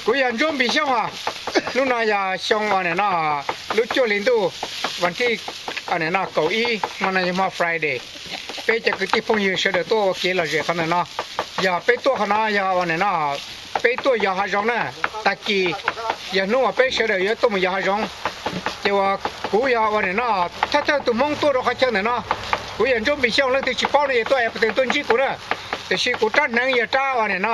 Kuv yog Ntsuab Npis Xyooj os. Hnub no yog xyoo uas nim no lub cuaj hli ntuj, vas thib nim no kaum ib, hmo no yog hmo Friday. Peb cov kwv tij phooj ywg sawv daws tuaj ua kev lom zem qhov ntawm no. Yog peb tuaj qhov no yog uas nim no peb tuaj yos hav zoov na. Tag kis yog hnub uas peb sawv daws yuav tuaj mus yos hav zoov. Ces uas kuv yog uas nim no thawj thawj tus Hmoob tuaj rau qhov chaw ntawm no. Kuv yog Ntsuab Npis Xyooj, leej twg tsis paub no ces tuaj es pes teem tuaj ntsib kuv na. Tiam sis kuv rab hneev yog rab uas nim no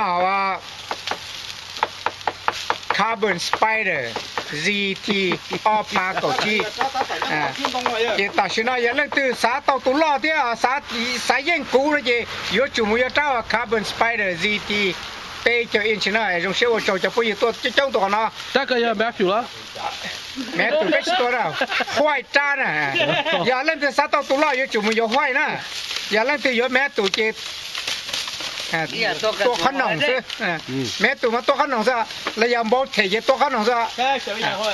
Carbon Spider Z T ob phav kaum tsib. Ces tam sim no yog leej twg xav tau tus loj thiab xav yeej kuv no ces yuav tsum mus yuav rab uas Carbon Spider Z T peb caug inch na. Zoo siab ua tsaug cov phooj ywg tuaj coob coob tuaj qhov no. Rab ko yog Matthew los? Matthew peb tsis tuaj na, White rab na. Yog leej twg xav tau tus loj yuav tsum mus yuav White na. Yog leej twg yuav Matthew ces tuaj qhob noom xwb. Matthew mas tuaj qhob noom xwb, los yog npau them ces tuaj qhob noom xwb.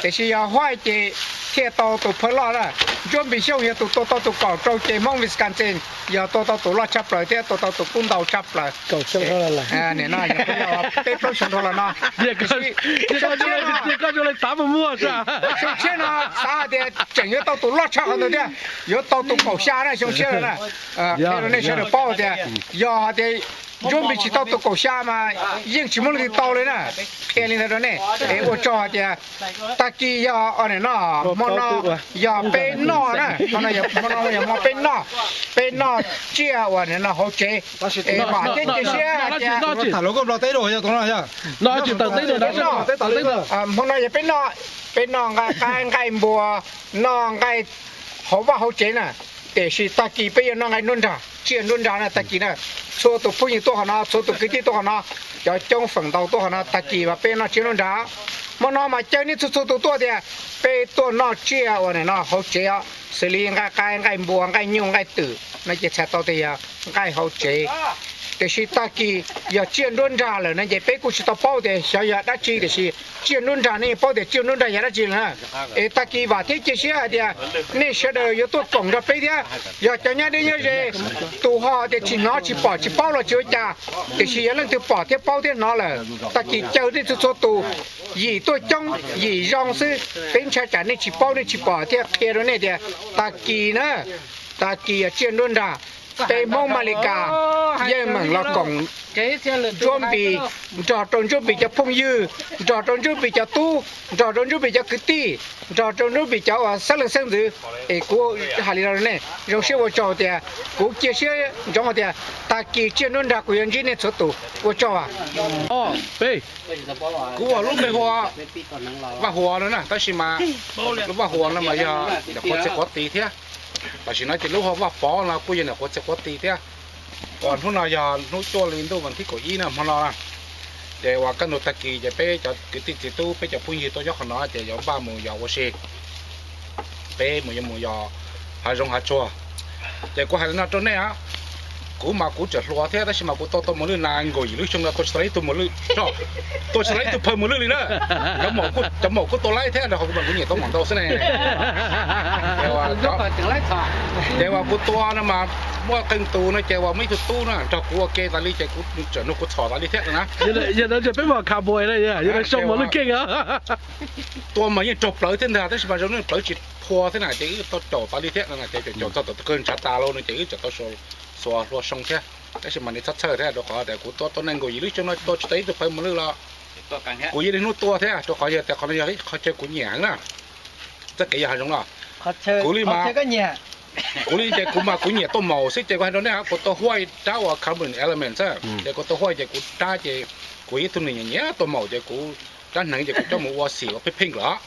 Tiam sis yog White ces thiaj tau tus phawj loj na. Ntsuab Npis Xyooj yog tus tua tau tus kaum rau ces Hmoob Wisconsin yog tua tau tus loj tshaj plaws thiab tua tau tus kub ntau tshaj plaws. Nim no peb plaub xyoo dhau los no. Xyoo tshiab no xav hais tias tseem yuav tau tus loj tshaj qhov ntawd thiab, yuav tau tus kaum xya na xyoo tshiab no na. Qhia rau nej sawv daws paub tias yog hais tias Ntsuab Npis tsis tau tus kaum xya mas yeej tsis muaj leej twg tau li na. Qhia li ntawd rau nej es ua tsaug hais tias tag kis yog nim no, hmo no yog peb noj na, hmo no yog hmo peb noj, peb noj tsiaj uas nim no hauv tsev. Es vam thiab cia siab hais tias hmo no yog peb noj, peb noj nqaij qaib nqaij npua, noj nqaij hauv vaj hauv tsev na. Tiam sis tag kis peb yuav noj nqaij nruab nrag, tsiaj nruab nrag na tag kis na. Txhua tus phooj ywg tuaj qhov no, txhua tus kwv tij tuaj qhov no, cov coob feem ntau tuaj qhov no tag kis mas peb noj tsiaj nruab nrag. Hmo no mas caw nej txhua txhua tus tuaj tias peb tuaj noj tsiaj uas nim no hauv tsev os, xws li nqaij qaib nqaij npua nqaij nyuj nqaij twm no ces txhais tau tias yog nqaij hauv tsev. Tiam sis tag kis yog tsiaj nruab nrag lawm no ces peb kuj tsis tau paub tias xyov yog dab tsi, tiam sis tsiaj nruab nrag nej yeej paub tias tsiaj nruab nrag yog dab tsi lawm na. Es tag kis vam thiab cia siab hais tias nej sawv daws yuav tuaj koom nrog peb thiab. Yog cov nyob deb nyob ze, tus ho tias tsis hnov tsis pom tsis paub los tsis ua cas, tiam sis yog leej twg pom thiab paub thiab hnov lawm, tag kis caw nej txhua txhua tus yim tuaj coob yim zoo xwb. Peb ntshai tsam nej tsis paub nej tsis pom thiaj qhia rau nej tias tag kis na, tag kis yog tsiaj nruab nrag. Peb Hmoob Amelikas yeej meem los koom Ntsuab Npis, nrog rau Ntsuab Npis cov phooj ywg, nrog rau Ntsuab Npis cov tub, nrog rau Ntsuab Npis cov kwv tij, nrog rau Ntsuab Npis cov uas xeeb leej xeeb ntxwv. Es kuv hais li no rau nej, zoo siab ua tsaug tias kuv cia siab ntsoov hais tias tag kis tsiaj nruab nrag kuv yuav ntsib nej txhua tus. Ua tsaug. Kuv ua lub npe hu ua Vaj Huas no na, tab sis mas lub Vaj Huas no mas yog nyuam qhuav txiv quav tis thiab. Tam sim no ces lub hu ua Vaj Pov no kuj yog nyuam qhuav txiv quav tis thiab. Uas hnub no yog hnub cuaj hli ntuj vas thib kaum ib na hmo no na. Ces uas kaj ntug tag kis ces peb cov kwv tij txiv tub peb cov phooj ywg tuaj nyob qhov no ces yuav npaj mus yos ua si. Peb mus yuav mus yos hav zoov hav tsuag. Ces kuv hais li no rau nej, kuv mas kuv tseem hluas thiab tab sis mas kuv tau tau mos lwj na nkaus yim lub xyoo no tua tsis tau ib tug mos lwj, tua tsis tau ib tug phaw mos lwj li na. Cov maum kuj tua laib thiab rau qhov kuv mas kuv nyiam tua maum ntau xwb ne. Ces uas kuv tua no mas muaj qee tus no ces uas muaj ib tug tub na nrog kuv ua ke tas li ces kuv tseem nug kuv txhom tas li thiab na. Yog no peb mas cowboy na, yog no xyoo mos lwj keej. Tua mas yeej raug plawv thiab ntag tab sis mas zoo li plawv tsis phua thiab na ces wb tau caum tas li thiab no ces caum txog tom tus kawg ntshav tas lauj no ces wb tseem tau xuas hlua xyoo thiab. Tab sis mas nej txhob txhawj thiab rau qhov tias kuv tua tau nees nkaum yim lub xyoo no tua tsis tau ib tug phaw mos lwj los kuv yeej niaj hnub tua thiab rau qhov yog tias qhov no yog qhov chaw kuv nyiam heev na. Txoj kev yos hav zoov no kuv li mas kuv li ces kuv mas kuv nyiam tua maum xwb ces kuv hais rau nej kuv tua huaj rab uas carbon element xwb ces kuv tua huaj ces kuv rab ces kuv ib tug nws nyiam nyiam tua maum ces kuv rab hneev ces kuv coj mus ua xim ua pheej pheej lawm.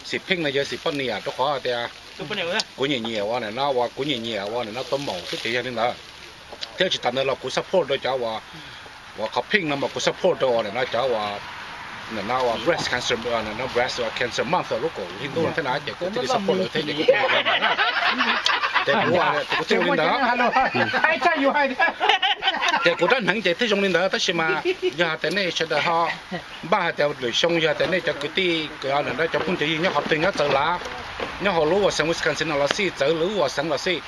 Xim pheej no yog xim poj niam rau qhov tias kuv nyiam nyiam ua nim no uas kuv nyiam nyiam ua nim no tua maum xwb ces yog li ntawd. Thiab tsis tas ntawd los kuv support rau cov uas uas qhov pheej no mas kuv support rau uas nim no cov uas nim no uas breast cancer, nim no breast cancer month lub kaum hli ntuj no thiab na ces kuv thiaj li support lawv thiab ces kuv thiaj li ua na. Ces kuv kuv thiaj ua li ntawd. Ces kuv rab hneev ces thiaj zoo li ntawd, tab sis mas yog hais tias nej sawv daws ho npaj hais tias lwm xyoo yog tias nej cov kwv tij, cov phooj cov ywg nyob qhov twg nyob txawv lav, nyob hauv lub uas xeev Wisconsin no los xij, txawv lub uas xeev los xij,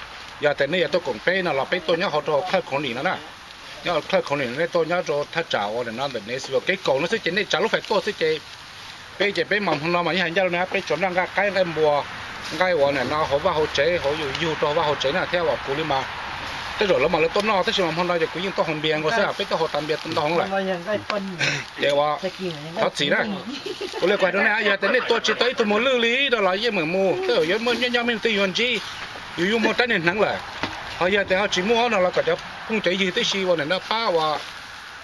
yog tias nej yuav tuaj koom peb no los peb tuaj nyob hauv rau Clark County no na. Nyob Clark County no, nej tuaj nyob rau thaj tsam uas no ntawm Nashville kev kaum no xwb ces nej tsav lub fais tuaj xwb ces peb ces peb mas hmo no mas yeej hais ncaj rau nej, peb tsuas noj nqaij qaib nqaij npua, nqaij uas nim no hauv vaj hauv tsev, hauv yus yug rau hauv vaj hauv tsev na thiab uas kuv li mas tej zaum lawv mas lawv tuaj noj tab sis mas hmo no ces kuv yeej tuaj haus npias nkaus xwb, peb tuaj haus tas npias ntau heev lawm. Ces ua thov txim na. Kuv li kuv hais rau nej, yog tias nej tua tsis tau ib tug mos lwj li no los yeej meem mus, tej zaum yuav muaj nyob nyob me twg yuav ntsib, yus yuav muaj rab niag hneev lawm. Ho yog tias ho tsis muaj no los kom cov phooj cov ywg tib si uas nim no pab uas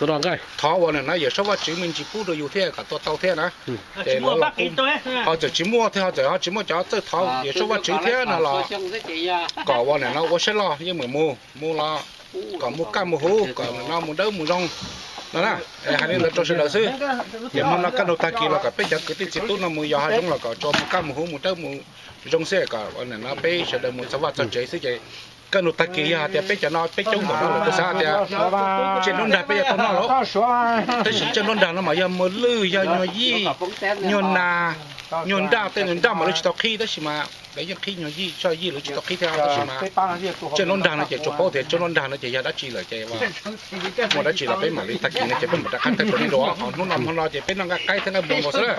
thov uas nim no Yawm Saub Vajtswv me ntsis pub rau yus thiab kom tua tau thiab na. Ces ho txawm tsis muaj thiab, ho txawm ho tsis muaj cov txawj thov Yawm Saub Vajtswv thiab no los kom uas nim no ua siab loj yeej meem mus, mus los kom mus kaj mus huv, kom nim no mus dawb mus zoo no na. Hais li ntawd rau sawv daws xwb. Ces hmo no kaj ntug tag kis los kom peb cov kwv tij txiv tub no mus yos hav zoov los kom tsuas mus kaj mus huv mus dawb mus zoo xwb, kom nim no peb sawv daws mus txog vaj txog tsev xwb ces kaj ntug tag kis yog hais tias peb cov no peb coob npaum no lawm kuv xav hais tias tsiaj nruab nrag peb yuav tau noj lawm. Tab sis tsiaj nruab nrag no mas yog mos lwj, yog nyuag yij, nyuag nas, nyuag nraj, tej nyuag nraj mas lawv tsis tau qhib tab sis mas lawv yeej qhib nyuag yij, tso yij lawv tsis tau qhib thiab tab sis mas tsiaj nruab nrag no ces tsuas paub tias tsiaj nruab nrag no ces yog dab tsi lawm ces muaj dab tsi los peb mam li tag kis no ces peb mam rov qab tawm rau nej dua. Ho hnub no hmo no ces peb noj nqaij qaib thiab nqaij npua nkaus xwb.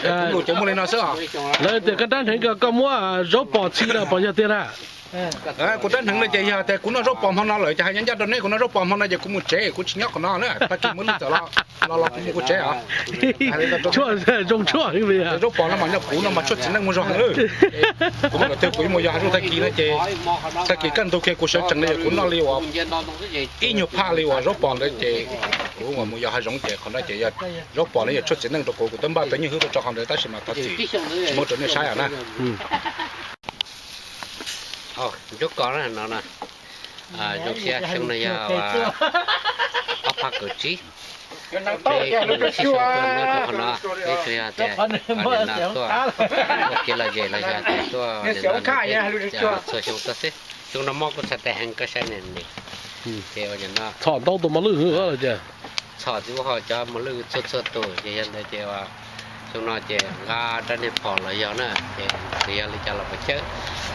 Kuv lus ces muaj li no xwb os. Lawv tias koj rab hneev ko koj muab zaub pos txhi no pos yog tiag na? Kuv rab hneev no ces yog tias kuv noj zaub pos hmo no lawm ces hais ncaj ncaj rau neb, kuv noj zaub pos hmo no ces kuv mus tsev, kuv tsis nyob qhov no na, tag kis muaj lwj txawm los los kuv mus kuv tsev os. Tshuaj zoo tshuaj. Zaub pos no mas nyob kuv no mas tshuaj txiv neej muaj zog heev lawm. Kuv mas lawm twg kuv mus yos hav zoov tag kis no ces tag kis kaj ntug kiag kuv sawv tsees li kuv noj li uas ib nyuag phaj li uas zaub pos ntawd ces kuv uas mus yos hav zoov ces qhov no ces yog zaub pos no yog tshuaj txiv neej rau kuv, kuv twb npaj tau nyuag hwb tuaj tso qhov ntawd tab sis mas thov txim tsis muab rau nej saib os na. Ntsuab kos no no zoo siab, xyoo no yog ob phav kaum tsib, peb kuj sib sau tuaj nyob rau qhov no, peb tsuas yog tias nim no tuaj ua kev lom zem los yog tias tuaj nim no txhua xyoo tuaj xwb. Xyoo no mob kuj txhais tes heev koj saib ne. Ces ua nim no txhom ntau tus mos lwj hwv los ces txhom txiv ua ho cov mos lwj txhua txhua tus ces yog ntawd ces xyoo no ces nqa rab niag phom los yog na ces txawm yog li cas los puas chawb,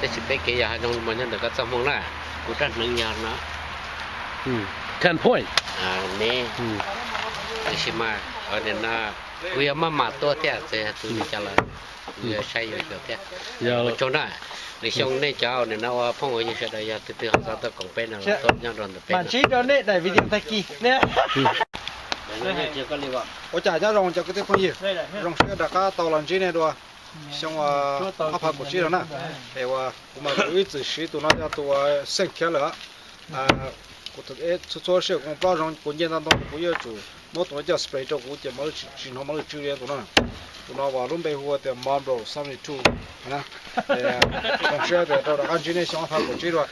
tab sis peb kev yos hav zoov mas nyob ntawm koj txoj hmoo na, kuv rab hneev yog no. Ten point. Ne, tiam sis mas nim no kuv yuav maj mam tuaj thiab txawm yog tus li cas los kuv yuav saib yuav xyuas thiab. Ua tsaug na, lwm xyoo nej cov nim no ua phooj ua ywg sawv daws yog tus twg ho xav tuaj koom peb no los tuaj nyob rau ntawm peb no. Ua cas nyob zoo cov kwv tij phooj ywg, zoo siab rov qab tau los ntsib nej dua xyoo ob phav kaum tsib no na. Es uas kuv mas kuv ib txwm siv tus no yog tus uas xeej khiav lawm. Kuv txhua txhua sij kuv mus plob zoov kuv nce ntau ntau kuv yuav tsum muab tus no coj spray rau kuv ces tsis hnov mos lwj tsw li tus no. Tus no uas lub npe hu ua tias Marlboro seventy two. Zoo siab tias rau rov qab ntsib nej xyoo ob phav kaum tsib dua.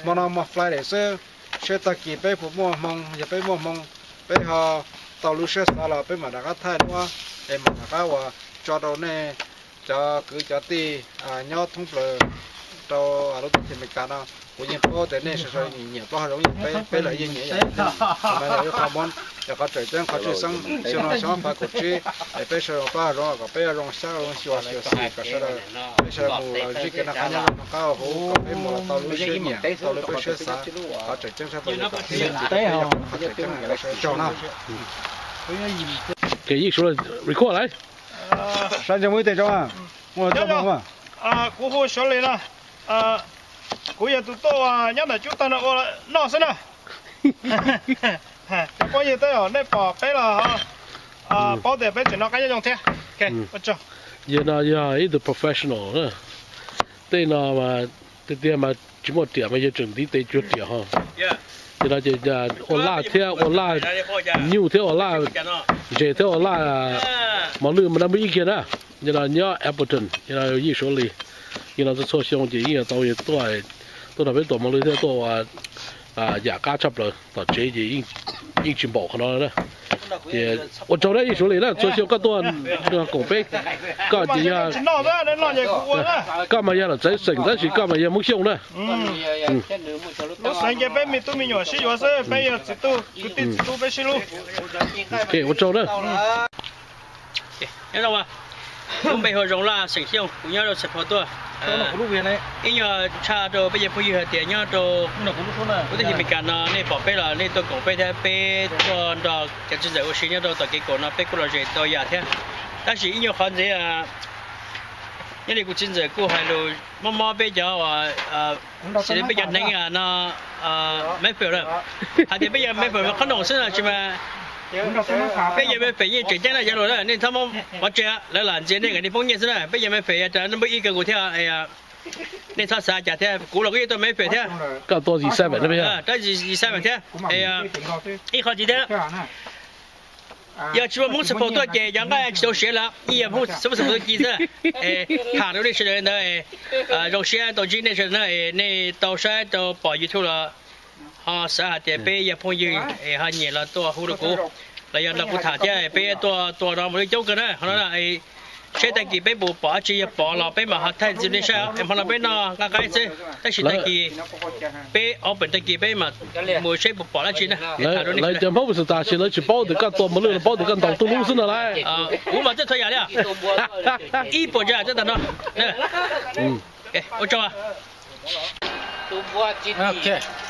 Hmo no mas Friday xwb, seb tag kis peb puas muaj hmoo, yog peb muaj hmoo, peb ho tau lub siab xav los peb mam rov qab thaij duab es mam rov qab uas tso rau nej cov kwv cov tij nyob thoob plaws rau lub teb chaws Amelikas no. Kuv yeej paub tias nej sawv daws nyiam plaub hav zoov, peb los yeej nyiam ib yam. Qhov no yog ib qho mob, yog qhov tseem ceeb qhov tshwj xeeb xyoo no xyoo ob phav kaum tsib es peb sawv daws plaub hav zoov los kom peb zoo xyab zoo xyuas xyuas xim kom sawv daws, peb sawv daws mus los zij kev noj qab nyob zoo noj qab ua huv kom peb mus los tau lub siab nyiam tau lub peb siab xav. Qhov tseem ceeb sab tau yog kom peb qhov tseem ceeb sawv daws tsaug no. Kev yij suav record lawm. Sab ntseeg muaj ib teg tso. Kuv hu Suav Lis no, kuv yog tus tuaj nyob ntawm cub tag no ua noj xwb na. Cov phooj ywg tej zaum nej pom peb los paub tias peb tseem noj qab nyob zoo thiab. Yawg no yog ib tug professional na. Tej no mas tiag tiag mas tsis muaj riam mas yawg tseem ntiv tes cuag riam ho. Ces no ces ua laj thiab ua laj nyuj thiab ua laj ntses thiab ua laj mos lwj mas naj npwb ib kiag na. Ces no nyob Appleton, ces no yij Suav Lis. Ces no txhua txhua xyoo ces yeej tau tuaj nrog peb tuam mos lwj thiab tuaj ua Yam qab tshaj plaws tom tsev ces yeej tsis npaum qhov no na. Ces ua tsaug na Yeej Suav Lis na, txhua xyoo koj tuaj koom peb, koj ces yog koj mas yog los txawv xeem tab sis koj mas yog Hmoob Xyooj na. Lub xeev ces peb me tub me nyuam sib yuav xwb, peb yog txiv tub kwv tij txiv tub peb sib hlub. Ua tsaug na. Nyob zoo, kuv npe hu Zoo Laj xeem Xyooj, kuv nyob rau Xeem Phau tuaj. Ib nyuag tshaj rau peb cov phooj ywg hais tias nyob rau kuv teb chaws Amelikas no nej pom peb los nej tuaj koom peb thiab, peb tuaj nrog cov txiv ntxawm ua si nyob rau tom kev koom no peb kuj los zem tau yam thiab. Tab sis ib nyuag qhov ntxiv, nyob li kuv txiv ntxawm kuj hais lus mob mob peb cov uas xws li peb cov hneev no Memphis na, hais tias peb yog Memphis mas qhob noom xwb no tsis mas peb yog Memphis yeej tseem ceeb na cov lus na, nej txhob muab pov tseg, lawv lam ntxias nej kom nej poob nyiaj xwb na, peb yog Memphis yog Number One kiag kuv thiab. Nej txhob xav cas thiab, kuv los kuj yeej tuaj Memphis thiab. Koj tuaj G seven thiab, G seven thiab. Ib qho ntxiv thiab, yog tsis muaj Hmoob Xeem Phau tuaj ces cov nqaij tsis tau siav lawm, yeej yog Hmoob Xeem Phau tuaj ci xwb. Tham rau nej sawv daws ntawd, zoo siab tau ntsib nej sawv daws na, nej tau saib tau pom YouTube los ho xav hais tias peb yog phooj ywg es ho nyiam los tuaj hu rau kuv, los yog nrog kuv tham thiab, peb tuaj tua no mus lub coob kawg na. Qhov no seb tag kis peb puas pom dab tsi, yog pom los peb mam ho thaij ntxiv nej saib. Hmo no peb noj nqaij qaib xwb, tab sis tag kis peb open tag kis peb mam mus seb puas pom dab tsi na. Lawv cov Hmoob Minnesota ces lawv tsis paub tias koj tua mos lwj, lawv paub tias koj ntaus tub lub xwb no lauj. Kuv mas txawj txhua yam li, ib puas tsav txawj tag no. Ua tsaug.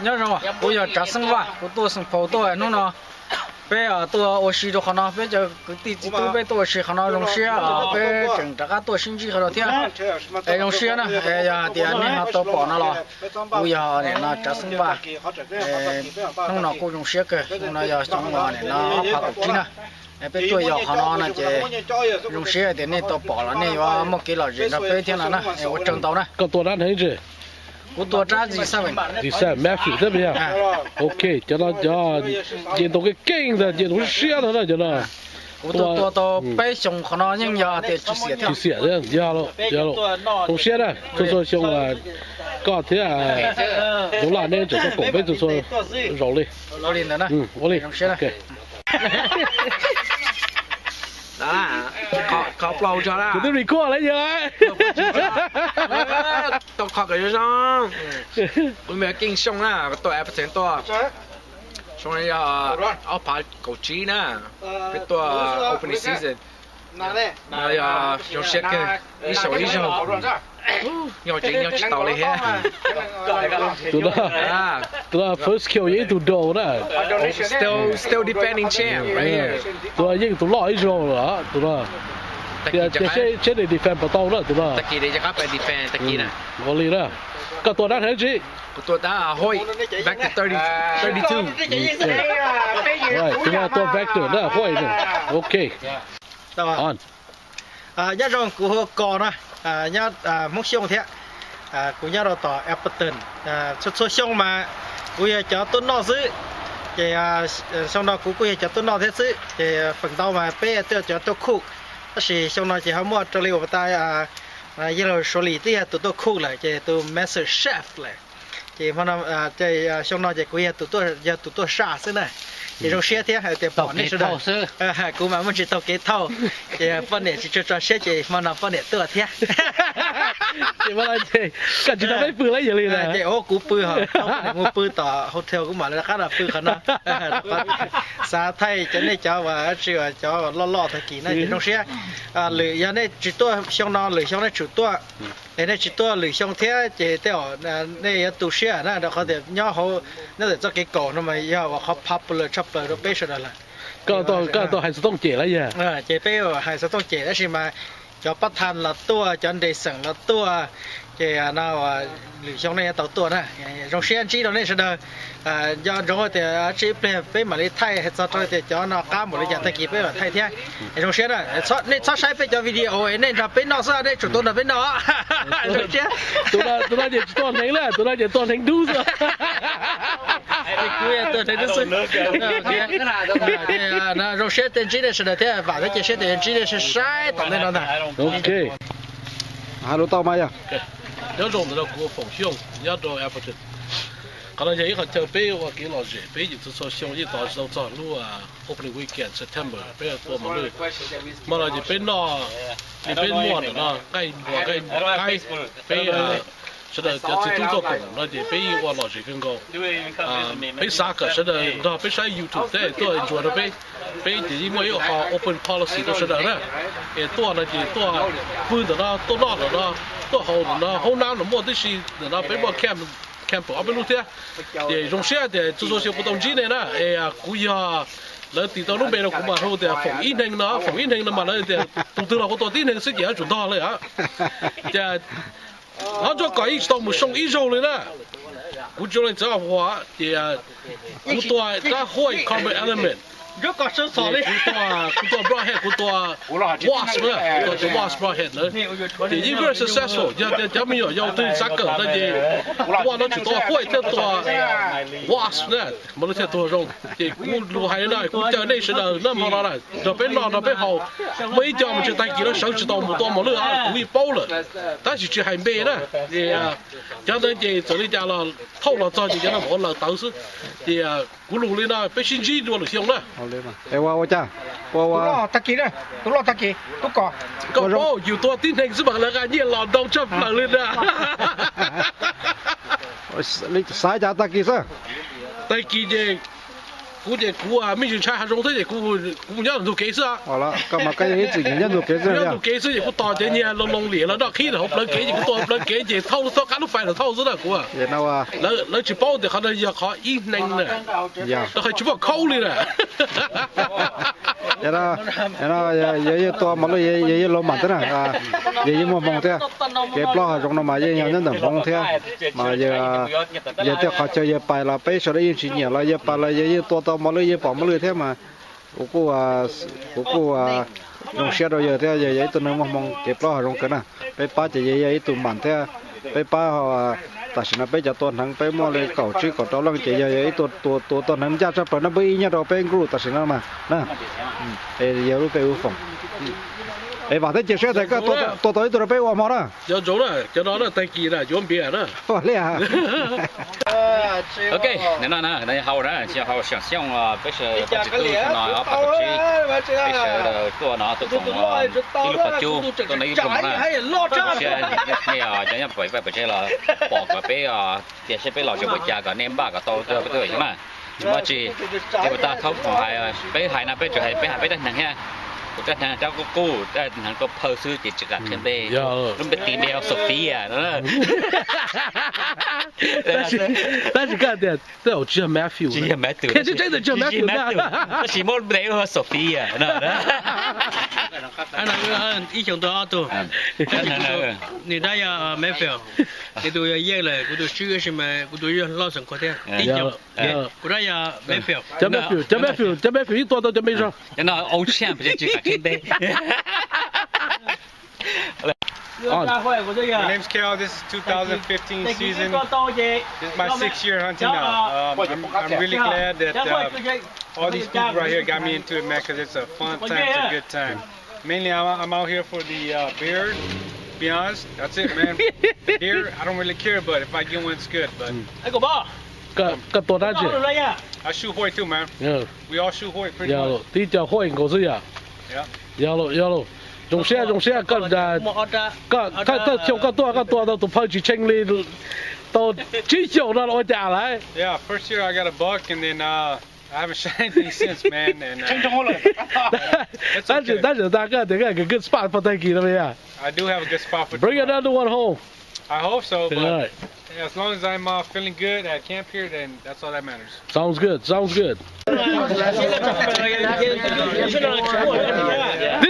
Nyob zoo, kuv yog Tsav Xeeb Vaj, kuv tuaj Xeem Phau tuaj hnub no. Peb tuaj ua si rau qhov no, peb cov kwv tij txiv tub peb tuaj ua si qhov no zoo siab, peb tseem rov qab tuaj sib ntsib qhov no thiab. Es zoo siab na, yog hais tias nej ho tau pom no los, kuv yog nim no Tsav Xeeb Vaj. Hnub no kuj zoo siab kawg, hnub no yog xyoo uas nim no ob phav kaum tsib na. Peb tuaj yos qhov no no ces zoo siab tias nej tau pom los nej yuav muaj kev lom zem nrog peb thiab no na. Ua tsaug ntau na. Koj tua dab hneev tsi? Kuv tua dab G seven. G seven Matthew thiab yog. Ok, cov no cov nce ntoo keej keej ntag, nce ntoo siab ntag na cov no. Kuv tua tau peb xyoo qhov no yeej yog tias tsis xiam thiab. Tsis xiam thiab, yog lawm, yog lawm. Zoo siab na, txhua txhua xyoo koj thiab Zoo Laj neb tseem tuaj koom peb txhua txhua zaus li. Ua li ntawd na. Ua li. Zoo siab na. Kuv twb record lawm yog. Tau qhov kom zoo zoo. Kuv me keej xyoo na, tuaj Appleton tuaj. Xyoo no yog ob phav kaum tsib na, peb tuaj opening season. No yog zoo siab kawg, ib xyoos ib zaug. Nyob tsev nyob tsis tau li thiab. Tus no, tus no first kill yog ib tug do na. Still, still defending champ right here. Tus no yeej tus loj ib zaug lawm tus no. Tias seb, seb nws defend puas tau na tus no. Tag kis rov qab pais defend tag kis na. Ua li na. Koj tua dab hneev tsi? Kuv tua dab Hoyt, Vector thirty, thirty-two. Tus no tua Vector na Hoyt. Ok. Nyob zoo, kuv hu Kos na, nyob Hmoob Xyooj thiab. Kuv nyob rau tom Appleton. Txhua txhua xyoo mas kuv yog cov tuaj noj xwb, ces xyoo no kuv kuj yog cov tuaj noj thiab xwb. Ces feem ntau mas peb tuaj cov tuaj cook, tab sis xyoo no ces ho muaj raws li uas tas yawg laus Suav Lis twb yog tus tuaj cook lawm, ces tus master chef lawm. Ces xyoo no ces kuv yog tus tuaj, yog tus tuaj saj xwb na. Ces zoo siab thiab hais tias pom nej sawv daws. Kuv mas muaj tsis tau kev thauj, ces poj niam tsis tshua tso siab ces hmo no poj niam tuaj thiab. Koj tsis tau peb pw lawm yog li na. Ces ua kuv pw ho poj niam mus pw tom hotel, kuv mam li rov qab los pw qhov no. Xav thaij cov nej cov uas tsis, cov loj loj tag kis na ces zoo siab. Lwm yog nej tsis tuaj xyoo no, lwm xyoo nej tsum tuaj. Es nej tsis tuaj lwm xyoo thiab ces tej zaum nej yuav tu siab na, rau qhov tias nyob hauv, nyob ntawm txoj kev kaum no mas yog uas qhov popular tshaj plaws rau peb sawv daws lawm. Koj tau hais xov tooj cem lawm yog? Ces peb hais xov tooj cem tab sis mas cov pab tham los tuaj, cov nres xeem los tuaj, ces no lwm xyoo nej yuav tau tuaj na. Zoo siab ntsib rau nej sawv daws. Nco ntsoov tias tsib ib pliag peb mam li thaij txog rau tias cov no qab npaum li cas tag kis peb mam thaij thiab. Zoo siab na, nej txhob saib peb cov video es nej nrog peb noj xwb, nej tsum tuaj nrog peb noj. Tus no ces tsis tuaj hneev na, tus no ces tuaj hneev dub xwb. Zoo siab tej ntsib nej sawv daws thiab, vam thiab cia siab tias yuav ntsib nej sai sai tom ntej no ntag. Ok. Nyob zoo, ntawm no kuv Foom Xyooj nyob rau Appleton. Qhov no yog ib qhov chaw peb ua kev lom zem, peb yim txhua txhua xyoo yeej tos tau txog lub opening weekend September peb tua mos lwj. Hmo no ces peb noj, peb muaj ntawm no nqaij npua nqaij qaib, peb sawv daws cov txiv tub tuaj koom no ces peb yeej ua lom zem kawg nkaus. Peb xav kom sawv daws nrog peb saib YouTube thiab tuaj ntsuas rau peb. Peb ces yeej muaj ib qho open policy rau sawv daws na. Es tuaj no ces tuaj pw ntawm no, tuaj noj ntawm no, tuaj haus ntawm no, hoob nab los muaj tib si ntawm no, peb muaj camp, camp ob peb lub thiab. Ces zoo siab tias txhua txhua xyoo kuv tau ntsib nej na, es kuv yog, lawv tis tau lub npe rau kuv mas hu tias Foom Ib Hneev no, Foom Ib Hneev no mas lawv tias tus twg los kuv tua tib neeg xwb ces yuav tsum ntog lawm. Ces hov tsuas kom ib tsis tau mus soo ib zaug li na. Kuv tsis ua leej txiv Hmoob ces kuv tua rab huaj Carbon Element, kuv tua, kuv tua broadhead, kuv tua Wasp, kuv tua cov Wasp broadhead na. Ces yeej very successful, yog tias cov me nyuam yaus twg xav kawm no ces tua no tsis tua huaj thiab tua Wasp na, mos lwj thiaj tuag zoo. Ces kuv lus hais li no kuv caw nej sawv daws noj hmo no na, nrog peb noj nrog peb haus. Muaj ib co mas tsis tag kis no sawv tsis tau mus tua mos lwj, kuv yeej paub lawm, tab sis tsis hais npe na. Cov ntawd ces txawm li cas los thauj los txog ces cov no ua lawm tawv xwb. Ces kuv lus li no, peb sib ntsib dua lwm xyoo na. Ua ua cas, ua ua, tag kis, tus loj tag kis, tub kos, koj paub yus tua tib neeg xwb mas lawv nqa nyiaj los ntau tshaj plaws li na. Xav cas tag kis xwb. Tag kis ces kuv ces kuv me ntsis ntshai hav zoov thiab ces kuv mus nyob ntug kev xwb. Koj mas koj yog ib txwm nyob ntug kev xwb, nyob ntug kev xwb ces kuv tos cov nyiag loo loo liam los noj qhib hauv plawv kev ces kuv tua hauv plawv kev ces thauj, thauj qab lub fais los thauj xwb na kuv. Lawv tsis paub tias qhov no yog qhov ib hneev na, rau qhov tsis muaj khaub li na. Yog yeej tua mos lwj yog yeej loo mam thiab na, yog yeej muaj hmoo thiab. Kev plaub hav zoov no mas yeej yog nyob ntawm Hmoob thiab, mas yog tej qhov chaw yawg pais los peb sawv daws yeej tsis nyiam los yawg pais los yawg yeej tua tau mos lwj yeej pom mos lwj thiab mas kuv kuj, kuv kuj zoo siab rau yawg thiab, yawg yog ib tug neeg muaj hmoo kev plaub hav zoov kawg na. Peb pab ces yawg yog ib tug mam thiab, peb pab, tam sim no peb cov tua hneev peb muaj li kaum tsib kaum rau leej ces yawg yog ib tug tua tua hneev ncaj tshaj plaws no npawb ib nyob rau peb group tam sim no mas na. Es yawg lub npe hu Foom. Es vam thiab cia siab tias koj tua tau ib tug rau peb ua hmo na. Cov ntsoov na, cov no na tag kis na yuav npias na. Ok, nim no na, no yog hauv na, yog hauv Xyooj Xyooj, peb sawv daws pab tsis tu no ob phav kaum tsib, peb sawv daws tuaj no tuaj koom ib lub qhov cub, tuaj no ib lub hmo na. Zoo siab nej cov nyob pem vaj pem tsev los pom kom peb tias seb peb los tseem ua cas kom nej npaj kom tau peb tuaj xyoo na. Tsis muaj tsi, ces puas tau thaub khoom hais, peb hais no peb tsuas hais peb hais peb rab hneev thiab, kuv rab hneev rab qub qub, rab hneev rau phawj xwb ces tsis kam qhia npe. Lub npe tis npe hu Sofia no. Tab sis koj tias tej zaum tsis yog Matthew, tsis yog Matthew, tsis yog Matthew, tab sis muab npe hu Sofia no. Ib xyoos tua ob tug. Nws dab yog Matthew, nws tus yog Yeej lawm, kuv tus Swb tab sis mas kuv tus yog Lawson Khuav thiab. Ib xyoos, kuv dab yog Matthew. Cov Matthew, cov Matthew, cov Matthew ib tua tau cov me zog. Cov no old champ, tsis kam qhia npe. My name's Cal. This is two thousand fifteen season. This is my sixth year hunting now. Um, I'm, I'm really glad that uh, all these people right here got me into it, man, because it's a fun time, it's a good time. Mainly, I'm, I'm out here for the uh, beer. Be honest, that's it, man. Deer, I don't really care, but if I get one, it's good. But Koj tua dab tsi? I shoot hoy too, man. We all shoot hoy pretty much. Tib co hoy nkaus xwb yom. Yog lauj, yog lauj. Zoo siab, zoo siab. Koj, thawj xyoo koj tuaj koj tua tau tus phawj tsis tshee li tau tsib xyoos no los ua cas lawm? Yeah, first year I got a buck and then uh, I haven't shot anything since, man. And uh, tab sis tab sis tas koj tias koj good spot for tag kis no yog. I do have a good spot for Bring another one home. I hope so, but as long as I'm uh, feeling good at camp here, then that's all that matters. Sounds good, sounds good. Tib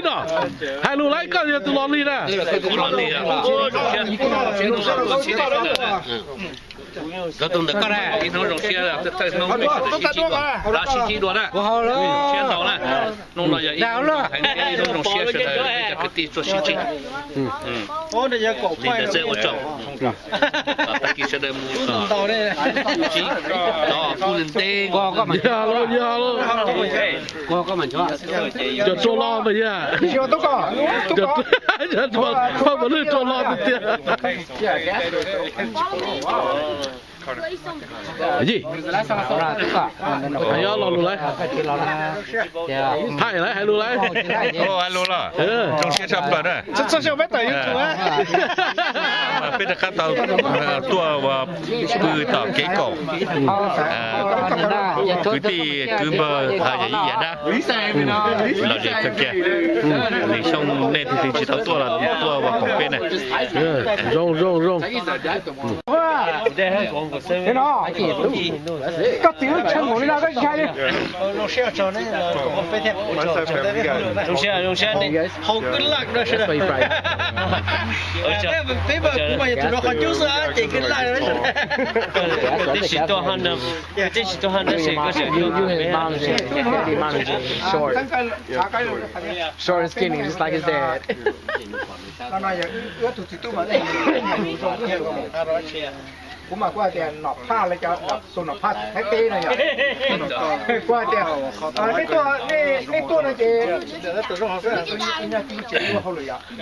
no, hais lus laiv koj yog tus los li na. Koj tus ntawm koj na, ib hnub zoo siab, thawj hnub sib ntsib dua na. Siab ntau na. Hnub no yog ib hnub heev thiab ib hnub zoo siab sawv daws cov kwv tij tuaj sib ntsib. Li ntawd xwb ua tsaug. Tag kis sawv daws mus sib ntsib cov pub li nteb. Yog lauj, yog lauj. Cov rua lo mas yog. Cov phaj mos lwj rua lo tiag tiag. Yij, hais lo lus lawm. Thaij lawm, hais lus lawm. Hais lus los? Zoo siab tshaj plaws na. Peb rov qab tau tuaj ua pw tom kev kaum. Kwv tij kwv npawg yam yij yam dab, lom zem kawg kiag. Lwm xyoo nej leej twg tsis tau tuaj los tuaj ua koom peb na. Zoo zoo zoo. Koj txiv lub tshee nkaus li no koj tsis hais li. Zoo siab, zoo siab, haus kwj laj no sawv daws. Peb mas kuv mas yog tus rau qhov cub xwb ces kwj laj no sawv daws. Tib si tuaj hab, tib si tuaj hab tab sis koj tseem tuaj. Short and skinny, just like his dad. Kuv mas kuv hais tias nom phaj lawv cov tus nom phaj Thaib teb no yom. Kuv hais tias nej tuaj, nej tuaj no ces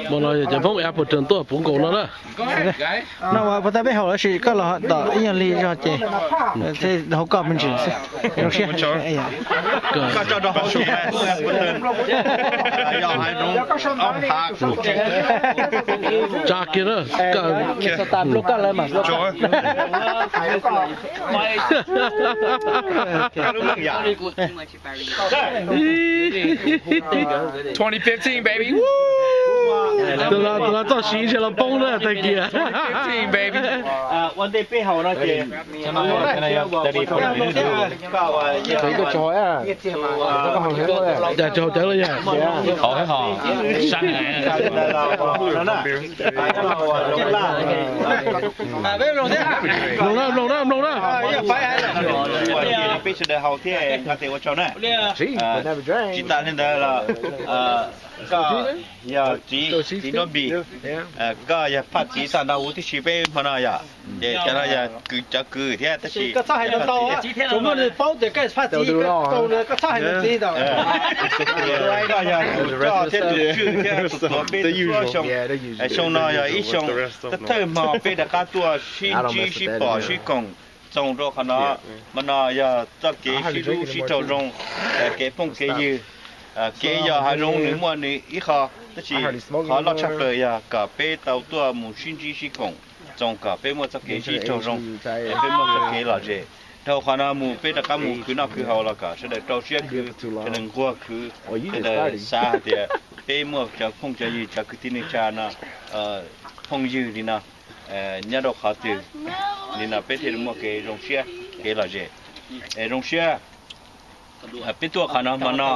hmo no yog cov Hmoob Appleton tuaj puv nkaus no na. No ua puas tau peb haus tab sis koj los tom ib nyuag li zog ces hauv koj me ntsis xwb. Zoo siab. Tsa kiag na. Twenty fifteen, baby. Tus no txoj siv ntshe los poob na tag kis. Twenty fifteen, baby. Ua ntej peb haus no ces Cas tsis haus cawv los yog? Haus, haus. Mloog na, mloog na, mloog na. Peb sawv daws haus thiab nqa tes ua tsaug na. Tsis tas li ntawd los koj yog txiv, txiv nruab npis, koj yog phaj txiv tag nrho huv tib si peb hmo no yom. Ces cov no yog cov kwv thiab tab sis koj txhob hais nws tau, tsuas muaj nws paub tias koj phaj txiv, koj txhob hais nws txiv tau. Koj yog tus coj thiab tus tswj thiab tus tuav peb txhua xyoo. Xyoo no yog ib xyoo thawj thawj hmo peb rov qab tuaj sib ntsib sib pom sib koom txoos rau qhov no. Hmo no yog txoj kev sib hlub sib raug zoo, kev phooj kev ywg. Kev yog hav zoov nws muaj nws ib qho, tab sis qhov loj tshaj plaws yog kom peb tau tuaj mus sib ntsib sib koom txoos kom peb muaj txoj kev sib raug zoo, peb muaj txoj kev lom zem. Dhau qhov no mus peb rov qab mus khwv noj khwv haus los kom sawv daws rau siab khwv, sawv daws nquag khwv, sawv daws xav hais tias peb muaj cov phooj cov ywg cov kwv tij neej tsa no, phooj ywg li no nyob rau qhov twg li no peb thiaj li muaj kev zoo siab kev lom zem. Zoo siab peb tuaj qhov no hmo no,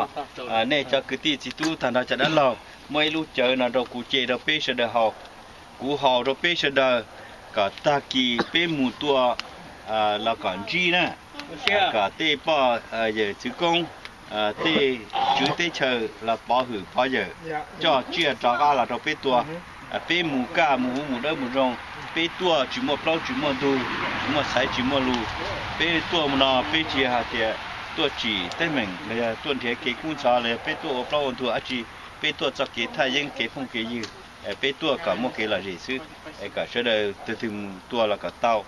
nej cov kwv tij txiv tub tag nrho cov dab laug muaj ib lub cawv no rau kuv ce rau peb sawv daws haus. Kuv haus rau peb sawv daws kom tag kis peb mus tua los kom ntsib na, kom tej poj yawm txwv koob, tej tswv teb chaws los pov hwm pov yawm coj tsiaj rov qab los rau peb tua. Peb mus kaj mus huv mus dawb mus zoo, peb tuaj tsis muaj plaub tsis muaj ntug, tsis muaj xaiv tsis muaj lus. Peb tuaj mus no peb tsis yog hais tias tuaj tsim teeb meem los yog tuaj nrhiav kev kub ntxhov los yog peb tuaj ua plaub ua ntug dab tsi. Peb tuaj txoj kev thaj yeeb kev phooj kev ywg, peb tuaj kom muaj kev lom zem xwb. Kom sawv daws tus twg mus tua los kom tau,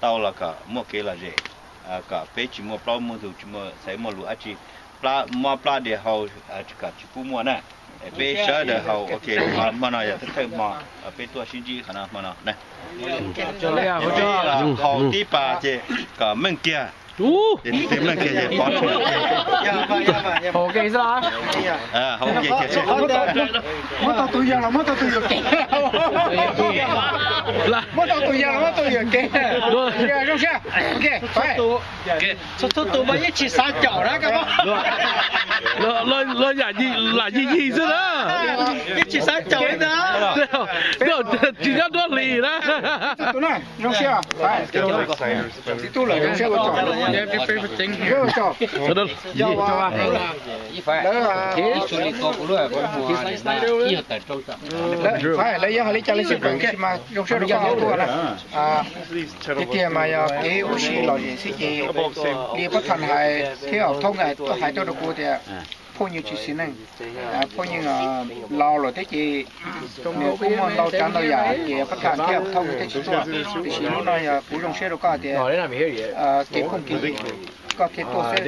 tau los kom muaj kev lom zem, kom peb tsis muaj plaub muaj ntug tsis muaj xaiv muaj lus dab tsi. Mob plab diav hau kom tsis pub muaj na. Peb sawv daws haus ua ke, hmo no yog thawj thawj hmo peb tuaj sib ntsib qhov no hmo no. Haus tib pas ces kom meej kiag, ces tus twg meej kiag ces pov tseg. Haus ua ke xwb. Haus ua ke kiag xwb. Muab tau tus yawg los muab tau tus yawg kev. Muab tau tus yawg los muab tau tus yawg kev. Zoo siab. Txhua txhua tus mas yeej tsis xav caum na. Los yam lam yig yig xwb na. Yeej tsis xav caum li ntag. Tsis nyob nruab hlis na. Zoo siab. Txiv tub lawm zoo siab ua tsaug. Lawv, lawv yeej hais li cas los sis mas zoo siab rau koj tuaj na. Tiag tiag mas yog kev ua si lom zem xwb ces li Pab Thas hais thiab Thoob hais tuaj rau kuv tias Phooj ywg tsis xis neej, phooj ywg laus lawm thiab ces kuj muaj ntau tsav ntau yam ces qhov tham thiab thauj thiab tsis tuaj. Tiam sis hnub no yog kuv zoo siab rau koj tias kev phooj kev ywg koj thiaj tuaj xwb.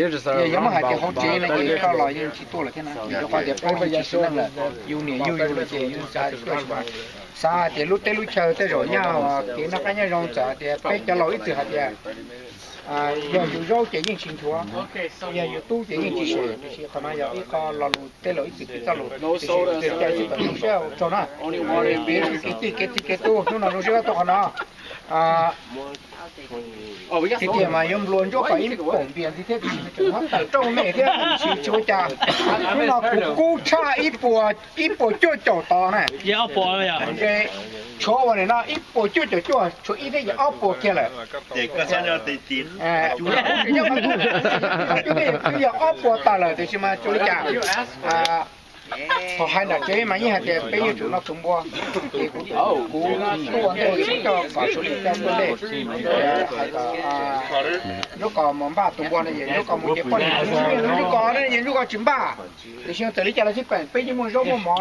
Yog muab hais tias hauv tsev no ces koj los yeej tsis tuaj lawm thiab na, rau qhov tias phooj ywg tsis xis neej lawm, yus niam yug yus lawm ces yus xav tuaj tsis tuaj. Xav hais tias lub teb lub chaw tej zaum nyaj kev noj qab nyob zoo txawm hais tias peb cov laus ib txwm hais tias yog yus zaub ces yeej tsis nchuav, yog yus tub ces yeej tsis sem, tiam sis qhov no yog ib qho lo lus tej laus ib txwm piv txoj lus, tiam sis ua cas tsis tau zoo siab ua tsaug na. Kev tij kev tij kev tub hnub no zoo siab tuaj qhov no. Tiag tiag mas yuav nplua ntsuab kom ib poom npias ntxiv thiab, tseem muab tawm rooj me thiab, tsis ua cas. Hnub no kuv kub tshaj ib puas cuaj caum tod na. Ntshe tshuav ua nim no ib puas cuaj caum cuaj, tshuav ib thiab yog ob puas kiag lawm. Twb yog ob puas tawm lawm tiam sis mas tsis ua li cas. Thaum hais nram tsev mas yeej hais tias peb yuav tsum noj tus npua, ces kuv tuaj ntej kuv coj kom Suav Lij coj tuaj ntej, hais kom Ntsuab Kos mus npaj tus npua no, Ntsuab Kos mus ces poj niam, Ntsuab Kos no ces Ntsuab Kos tsis npaj. Tiam sis txawm li cas los xij peem peb yeej muaj zaub muaj mov,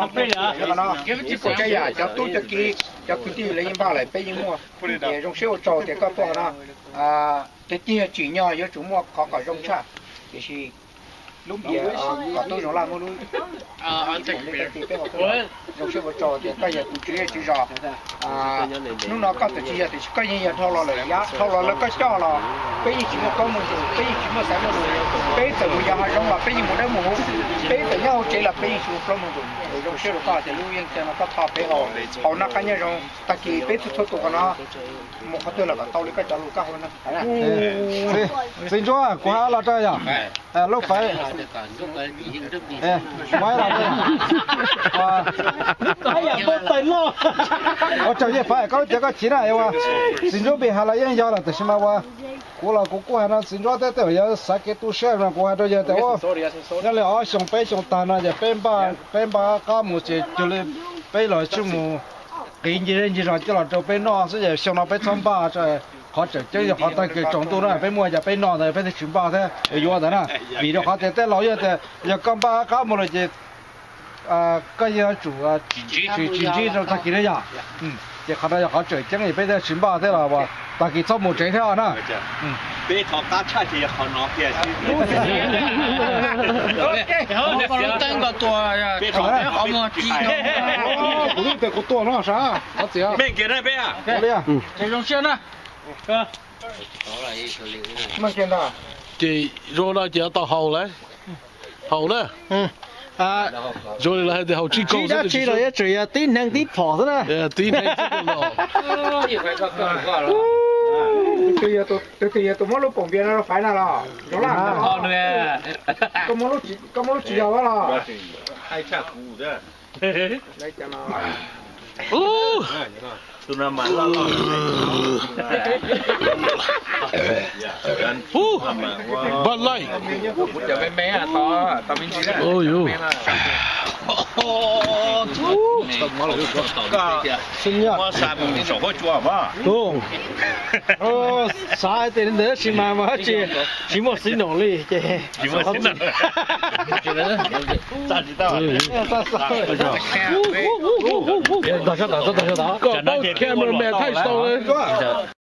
no tsis pom tsav yam, cov tub cov kiv cov kwv tij lawv yeej npaj lawm peb yeej muaj. Ces zoo siab ua tsaug tias koj tuaj no. Tiag tiag tsim nyog yuav tsum muaj qhov kom zoo tshaj, tiam sis lub npias kom tub zoo laj muab lub zoo siab ua tsaug tias koj yog tus tswv zej tswv zos. Hnub no koj txawm tsis yog tiam sis koj yeej yog dhau los lawm, yav dhau los lawm koj coj los peb yeej tsis muaj plaub muaj ntug, peb yeej tsis muaj xaiv muaj lus. Peb txawm mus yos hav zoov los peb yeej mus dawb mus huv, peb txawm nyob hauv tsev los peb yeej tsis muaj plaub muaj ntug. Zoo siab rau koj tias lub yeej tag no koj tho peb haus, haus noj qab nyob zoo. Tag kis peb txhua txhua tus qhov no mus qhov twg los kom tau li koj cov lus koj hu no. Txiv Ntsuab, kuv hais los rau yog lub faiv, kuv hais los rau ua tsaug Yej Faiv koj lub cev koj chiv na. Txiv Ntsuab Npis hais los yeej yog lawm tiam sis mas ua kuv los kuv kuj hais no Txiv Ntsuab thiab tej uas yog xav kev tu siab no kuv hais rau yawg tias ua nyob li ob xyoo peb xyoo tag no ces peb npaj, peb npaj qab mus ces cuag li peb los tsuj mus qiv ncig zej ncig zos coj los rau peb noj xwb ces xyoo no peb txhob npaj. Qhov tseem ceeb yog qhov tag kis tsaus ntuj na peb muaj cas peb noj ntawd peb thiaj tsis npaj thiab yuav ntawd na. Vim rau qhov tias tej laus yog tias yog koj npaj qab mus lawm ces koj yeej yuav tsum tsis ntsib rau tag kis na yog. Ces qhov no yog qhov tseem ceeb es peb thiaj tsis npaj thiab los tag kis txhob mus tsev thiab na. Peb qhov qab tshaj ces yog qhov no tiag. Kuv twb tias kuv tuaj no sab qhov txiv. Ces zoo no ces tau haus lawm. Haus na. Zoo li lawv hais tias haus tsib kaug xwb, dab tsi los yeej tseem yog tib neeg tib phom xwb na. Tib neeg xwb no. Tus twg yog tus muab lub poom npias no rau Faiv na los? Koj muab lub tsis yog los? Bud Light. Xav hais tias li ntawd tab sis mas tsis muaj xis noom li ces koj paub cameraman thaij tsis tau li.